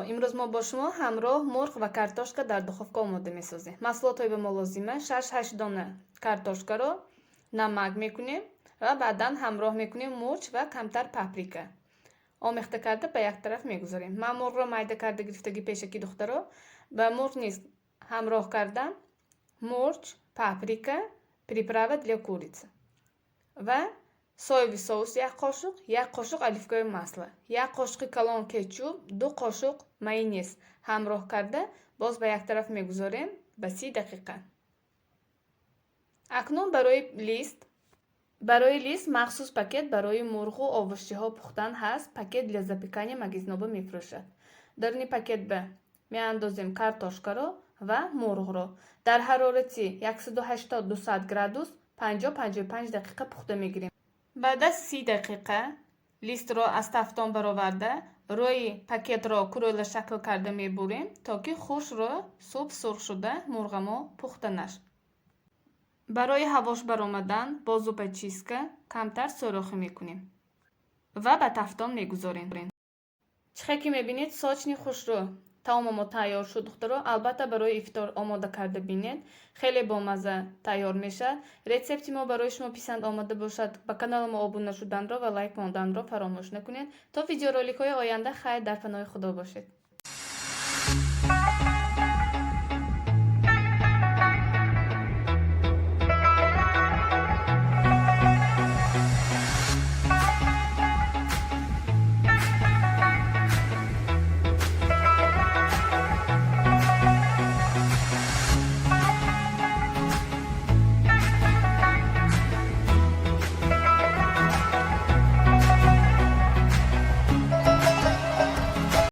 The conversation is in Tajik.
Имрӯз мо бо шумо ҳамроҳ мурғ ва картошка дар духовка омода месозем. Маҳсулотҳои ба мо лозима: 6-8 дона картошкаро намак мекунем ва баъдан ҳамроҳ мекунем мурч ва камтар паприка. Омехта карда, ба як тараф мегузорем. Ман мурғро майда карда гирифтагӣ пешакӣ, духтаро. Ба мурғ низ ҳамроҳ кардам мурч, паприка, приправа для курицы ва соевый соус як қошуқ, як қошуқ оливковое масло, як қошуқи калон кетчуп, 2 қошуқ майонез ҳамроҳ карда, боз ба як тараф мегузорем ба 30 дақиқа. Акнун барои лист. Барои лист махсус пакет барои мурғу овощиҳо пухтан ҳаст, пакет для запекания, магазинҳо мефурӯшад. Даруни пакет ба меандозем картошкаро ва мурғро. Дар ҳарорати 180-200 градус 50-55 дақиқа пухта мегирем. Баъд аз 30 дақиқа листро аз тафтон бароварда, рӯи пакетро курӯла шакл карда мебурем, то ки хушрӯ суб сурх шуда мурғамо пухта нашад. Барои ҳавош баромадан бо зубочистка камтар сӯрохӣ мекунем ва ба тафтон мегузорем. Чӣ хел ки мебинед, сочный, хушрӯ таомо мо тайёр шуд, духтаро. Албатта, барои ифтор омода карда бинед, хеле бомазза тайёр мешавад. Рецепти мо барои шумо писанд омада бошад, ба канали мо обуна шуданро ва лайк монданро фаромӯш накунед. То видеороликҳои оянда хайр, дар паноҳи Худо бошед.